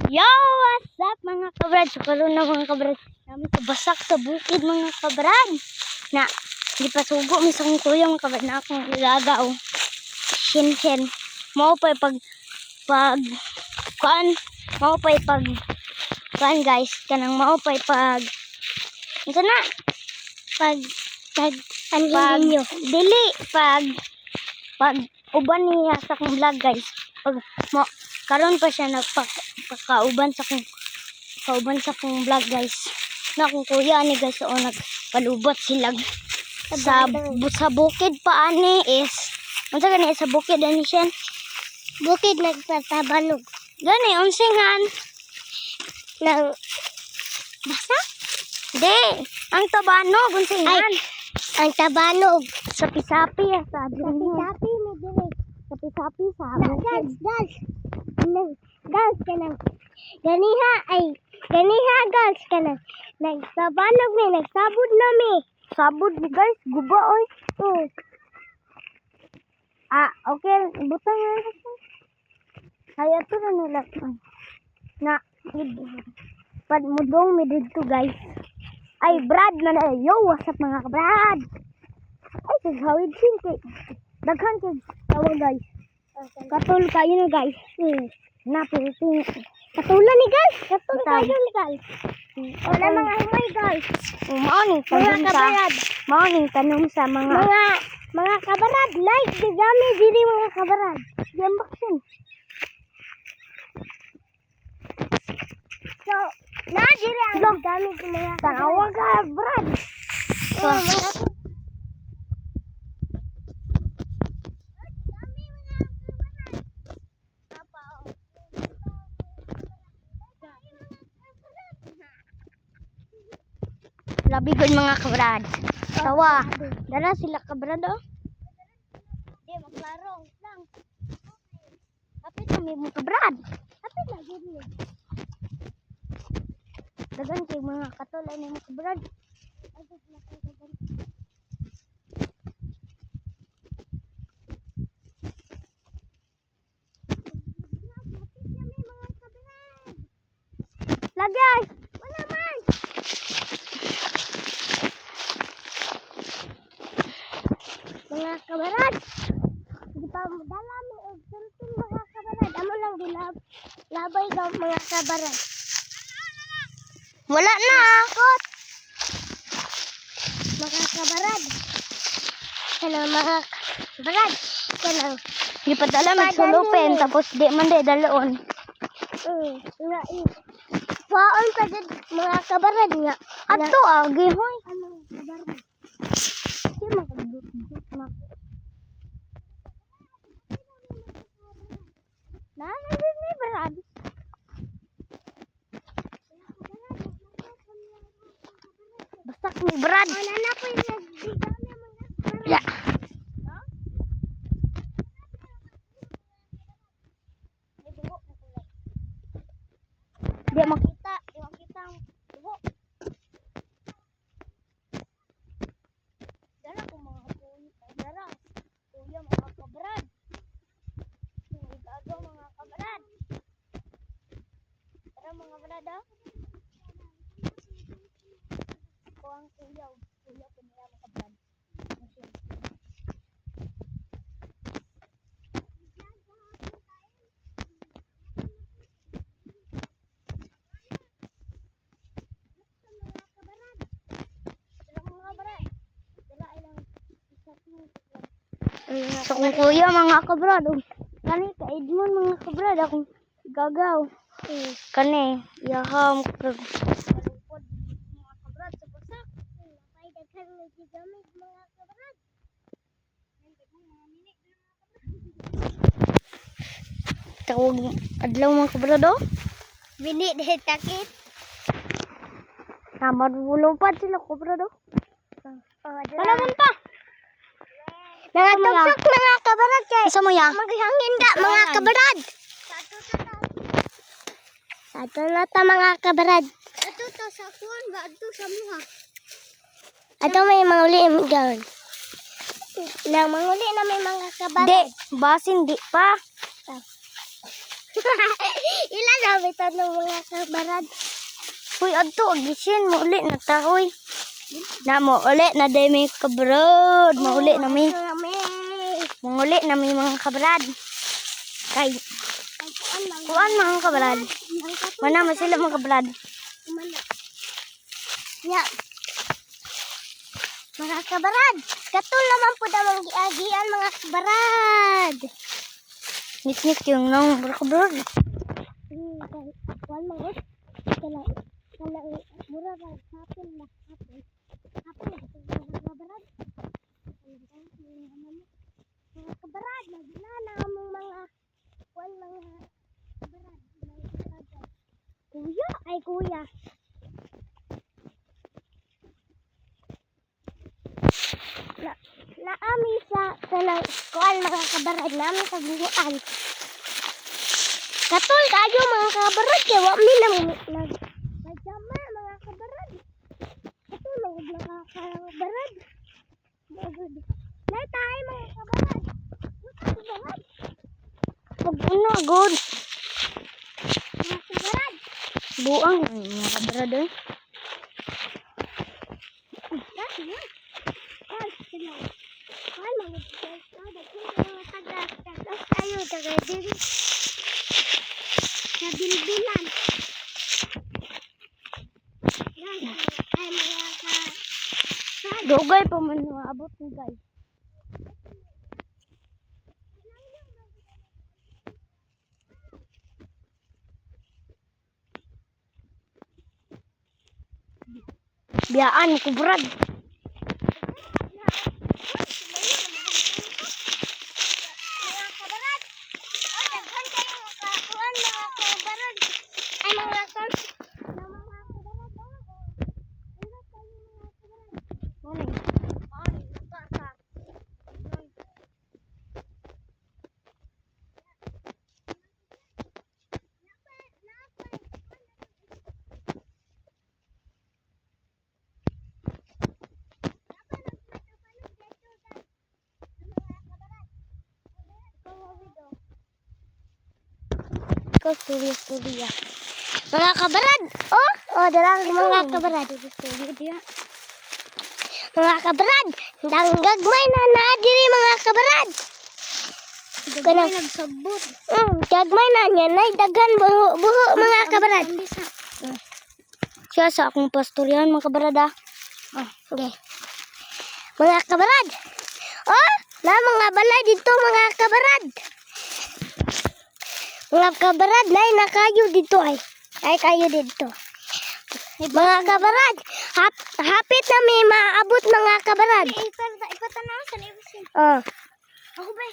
Yo, what's up, mga kabrad? So karon na, mga kabrad, namin basak sa bukid, mga kabrad. Na, di pa sugo mi sa akong kuya, mga kabrad, na akong ilagaw. Shin shin. Mao pa pag pag kuan, mao pa pag kuan, guys, kanang mao pa pag unsa na? Pag, pag, anhin Pag ninyo. Dili pag pag uban niya sa akong vlog, guys. Pag mo karon pa siya nagpakauban sa akong kauban sa akong vlog, guys. Na akong kuya ani, guys, o nagpalubot sila sa bukid pa ani is unsa gani sa bukid ani siya? Bukid nagtatabanog. Gani unsingan Ng, basa? Di ang tabanog unsingan? Ay, ang tabanog. Sapi-sapi ah, sabi niya. Sapi-sapi, may dire. Sapi-sapi sa Na, bukid. Girls, girls. Nang, girls ka nang. Ganiha, ay, ganiha, girls ka nang. Nagtabanog mi, nagsabod na mi. Sabod ni, guys, guba oy. Ah, okay, butang na lang siya. Ay, ato na nila. Na, pad mudong mi didto, guys. Ay, Brad man ay. Yo, what's up, mga ka-Brad? Ay, kaghawid sin kay. Daghan kay tawa, guys. Katol kayo na, guys. Na, pilitin. Katulad ni girls. Katulad Bitaw. kayo ni girls. Wala mga himay, girls. Mao ning Mga tanom sa kabarad. Mao ning tanom sa mga Mga kabarad, like, gagami diri, mga kabarad. Gambak sin. So, na diri ang gamit ng mga Tanawa ka, Brad. Oh, mga. Labi gud, mga kabrad. Tawa. Dara sila, kabrad, oh. Di maklaro lang. Hapit na may mga kabrad. Hapit na gid ni. Dagan kay mga katol ay mga kabrad. Hapit na kay dagan. Hapit na may mga kabarad. Lagay. Wala man. Mga kabarad. Di pa dala mi og sultin, mga kabarad. Amo lang gilab labay daw, mga kabarad. Wala na. Kot. Mga kabarad. Kanang mga kabarad. Kanang Di pa dala may Padala sulupin ni. tapos di man di daloon. Nga i. Paon pa jud, mga kabarad, nga. Adto agi hoy. Ano kabarad? Di makadut-dut na. Na ni Brad. Basak ni Brad. Ano na po yung nagdigami mga kabarad. Ya. Di makita, di makita ang buho. Dara ko mga kuya, dara. Kuya, mga kabrad. Igago, mga kabrad. Dara, mga brad, ah. Ako ang kuya, kuya ko nila, mga kabrad. Dara, mga brad. Dara ilang isa. Sa kong kuya, mga kabrad. Oh. Kani ka Edmond, mga kabrad, akong gagaw. Kani yaham kag mga kabrad sa basak. Ay, daghan nagdigamit mga kabarad. Tawag adlaw, mga kabrad, oh. Bini dahil takit. Na marulupad sila, kabrad, oh. Oh, Wala man pa. Nangatugsak, mga kabarad, kay. Isa mo ya. Maghangin da, mga kabarad. Sa ato na ta, mga kabarad. Ato to sa kuan ba ato sa muha. Ato may mga uli gawin. Nang manguli na may mga kabarad. Di, basin di pa. Ila na bitaw ng mga kabarad. Uy, adto agisin mo uli na ta uy. Na mo uli na day may kabrad. Mauli na mi. Manguli na mi mga kabrad. Kay kuan mga kabrad. Mana man sila mga kabrad. Ya. Mga kabarad, katul naman po damang giagian mga kabarad. Ngit-ngit yung nang mga kabrad. Kuan man gud. Kala kala mura ra hapon na hapon. Hapon na mga kabarad. Mga kabarad, nagna na among mga kuan mga kabarad. Kuya, ay kuya. Na, naami sa kanang kuan mga kabarad, naami sa buhuan. Katol kayo mga kabarad kay wa mi nang nag nagtama mga kabarad. Katol mga mga kabarad. Nay tayo mga kabarad. Mga kabarad. Pag ano good. Mga kabarad. Buang mga kabrad eh. Dati na. Ay, sila. Ay, mga kabarad. Mga taga taga tayo taga diri. Sa bilbilan. Ay, mga ka Dugay pa man maabot ni guys. Biyaan ko brad. Mga kabarad. O, daghan kayo makakuan mga kabarad. Ay, mga kar... Na mga kabarad. Oh, ano kayo mga kabarad? Morning. Ay, nagkasa. Ikaw, storya, storya. Mga kabarad! Oh! Oh, dalang mga kabarad. Mga kabarad! Danggagmay na na diri mga kabarad! Kanang nagsabot. Gagmay na niya nay daghan buho, buho mga kabarad. Siya sa akong pastoryan mga kabrad ah. Oh, okay. Mga kabarad. Oh, na mga balay dito mga kabarad. Mga kabarad, nay na kayo dito ay. Ay kayo dito. Mga kabarad, hapit na may maabot mga kabarad. Ipatanaw sa ibusin. Oh, Ako ba?